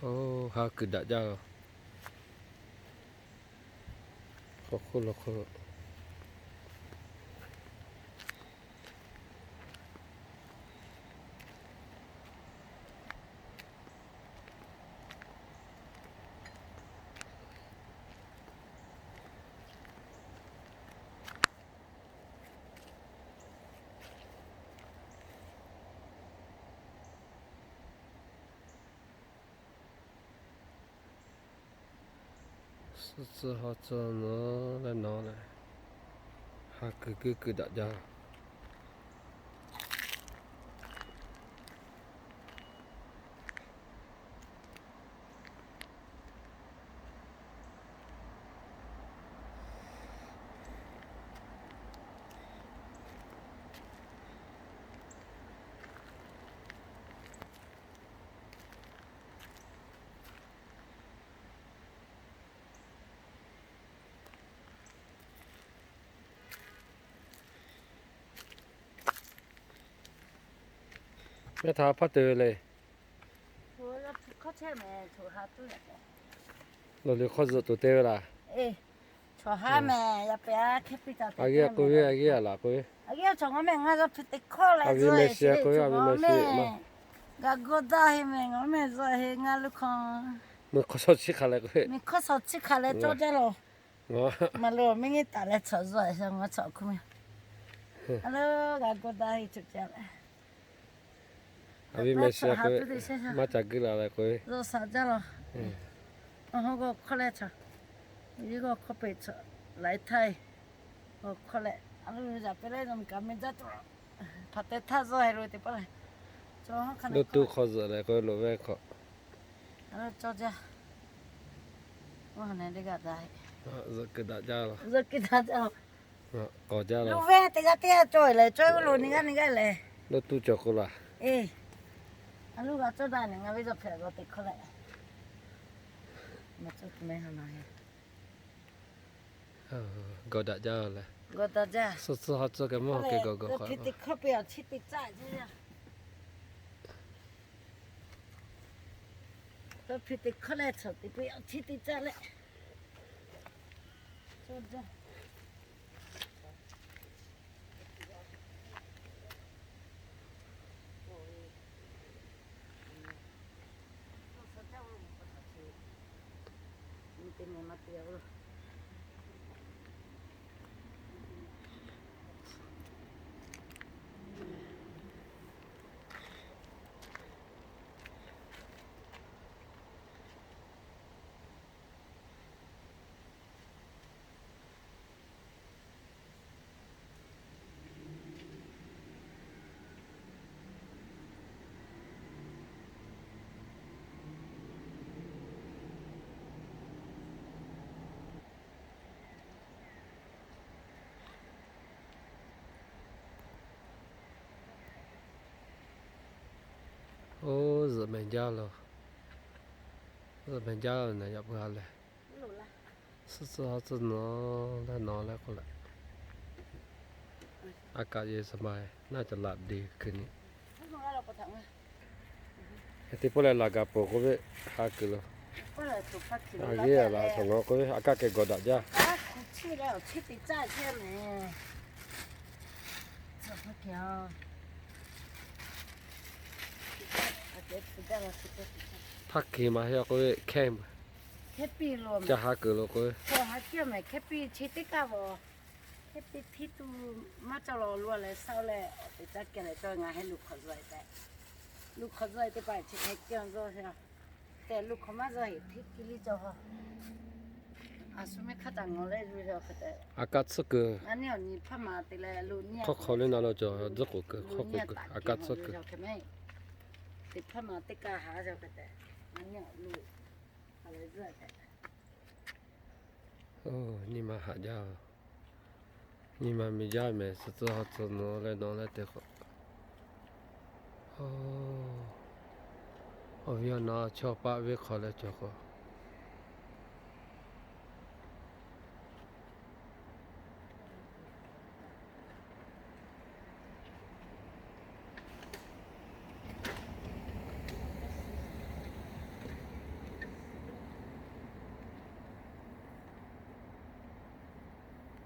Oˇ, ha kuiˬ daꞈ jaˇ. K'awꞈ hk'oˆ lo hk'oˆ. Suh tcuh haw tcuh nawˬ leh nawˬ leh, ha kuiˬ kuiˬ kuiˬ daꞈ jaˇ. Mehˆ htaꞈ hpaˇ te ve le. Loˬ liꞈ hk'aw zuhꞈ tuˬ te ve laˬ. Aˬ g'eˇ k'oˆ ve, aˬ g'eˇ a laˬ k'oˆ ve, a ve meh shi k'oˆ ve, a ve meh shi ma. Ga gawˇ daˇ heˆ meh, ngaˬ meh zuhꞈ heˆ ngaˬ lo hk'aw. Meuꞈ hk'aw shaw chiˇ hk'aˬ leh k'oˆ ve, meuꞈ hk'aw shaw chiˇ hk'aˬ leh cawˇ jaˇ loˬ. Ngaˬ lo miˇ nyi taˍ leh chaw zuhꞈ sa ngaˬ chaw hk'oˆ meh. A lo ga gawˇ daˇ heˆ chaw jaˇ leh. A ve meh shi k'oˆ ve, maˇ ca guiˇ la leh k'oˆ ve, zuhꞈ sa jaˇ loˬ. Aˬ hawˉ g'awˇ hkawˇ leh chaw, yawˇ g'awˇ hkawˇ peꞈ chaw, laiˉ htaiˇ g'awˇ hkawˇ leh, a lo zaꞈ pehˇ leh zaꞈ kaꞈ meh jaˇ tuˬ, hpaˍ teh htaˇ zuhꞈ heˆ lo teˇ pawˆ leh, chaw hawˉ hk'a na tuˇ hk'aw zuhꞈ leh k'oˆ ve loꞈ ve hk'awꞈ. A lo cawˇ jaˇ. Oˇ ha neh teˇ g'aˇ daꞈ heˆ. Zuhꞈ kuiˬ daꞈ jaˇ. Zuhꞈ kuiˬ daꞈ jaˇ. K'awꞈ jaˇ lo ve teˇ g'aˇ teˇ g'aˇ cawˇ leh cawˇ ve lo ni g'aˇ ni g'aˇ leh. Lo tuˇ cawˬ k'o laˬ. Eˬ, a lo g'a cawˇ daꞈ neh ngaˬ ve zuhꞈ hpehꞈ g'awˬ teꞈ hkawˇ leh. Maˇ cawˇ tuˬ meh ha na heˆ. Gawˬ daꞈ jaˇ leh. Gawˬ daꞈ jaˇ. Suh tcuh haw tcuh keh mawˇ keh gawˬ gawˬ hk'aw. Hpiˇ teꞈ hkawˇ pe awˬ chiˇ teˇ caˆ. Hpiˇ teꞈ hkawˇ leh chaw teꞈ pe awˬ chiˇ teˇ caˆ leh. Oˇ, zuhꞈ mehˍ jaˇ lo. Zuhꞈ mehˍ jaˇ lo na yaꞈ puiˉ ha leh. Suh tcuh haw tcuh nawˬ leh nawˬ leh k'oˆ leh, a kaꞈ yehˬ saˍ ma naˇ ca laꞈ deˬ hkui ni. Teˇ pawˆ leh laˬ gaˬ peuˬ k'oˆ ve, ha kuiˬ lo. A g'eˇ a laˬ shaˍ nawˬ k'oˆ ve, a kaˇ keh gawˬ daꞈ jaˇ. Htaˇ hkiˬ maˬ heˆ k'oˆ ve, hkehˇ ca ha kuiˬ lo k'oˆ ve, hkehˇ piˇ chi teˇ kaˇ vaˬ. Hkehˇ piˇ htiˇ tuˬ maˇ cawˬ law lo leh saˉ leh awˬ teꞈ caˇ keh leh cawˬ ngaˬ heh luˬ hk'awꞈ zuhꞈ e tehꞈ. Luˬ hk'awꞈ zuhꞈ e teˇ pa chi hk'e kehˬ zuhꞈ e tehꞈ, luˬ hk'awꞈ maˇ zuhꞈ heˆ htiˇ piˇ liˇ cawˬ. A shu meh hk'a caꞈ ngawˬ leh zuhꞈ e hk'e tehꞈ. A kaˇ tsuhˇ kuiˬ. Ngaˬ nyi awˬ nyi hpawˇ ma te leh lo nyi hk'awˇ hk'awꞈ le na lo cawˬ, zuhˆ k'oˍ kuiˬ hk'awˇ k'oˍ kuiˬ a kaˇ tsuhˇ kuiˬ. Teˇ hpawˇ ma teˇ kaˇ haˉ cawˬ hk'e tehꞈ, ngaˬ nyi awˬ lo hk'aˬ leh zuhꞈ e tehꞈ. Nyi ma haꞈ jaˇ. Nyi ma miˬ jaˇ mehˍ, suh tcuh haw tcuh nawˬ leh nawˬ leh te k'o. Awˬ viˉ awˬ na chaw paˆ venˇ hk'aw leh cawˬ k'o.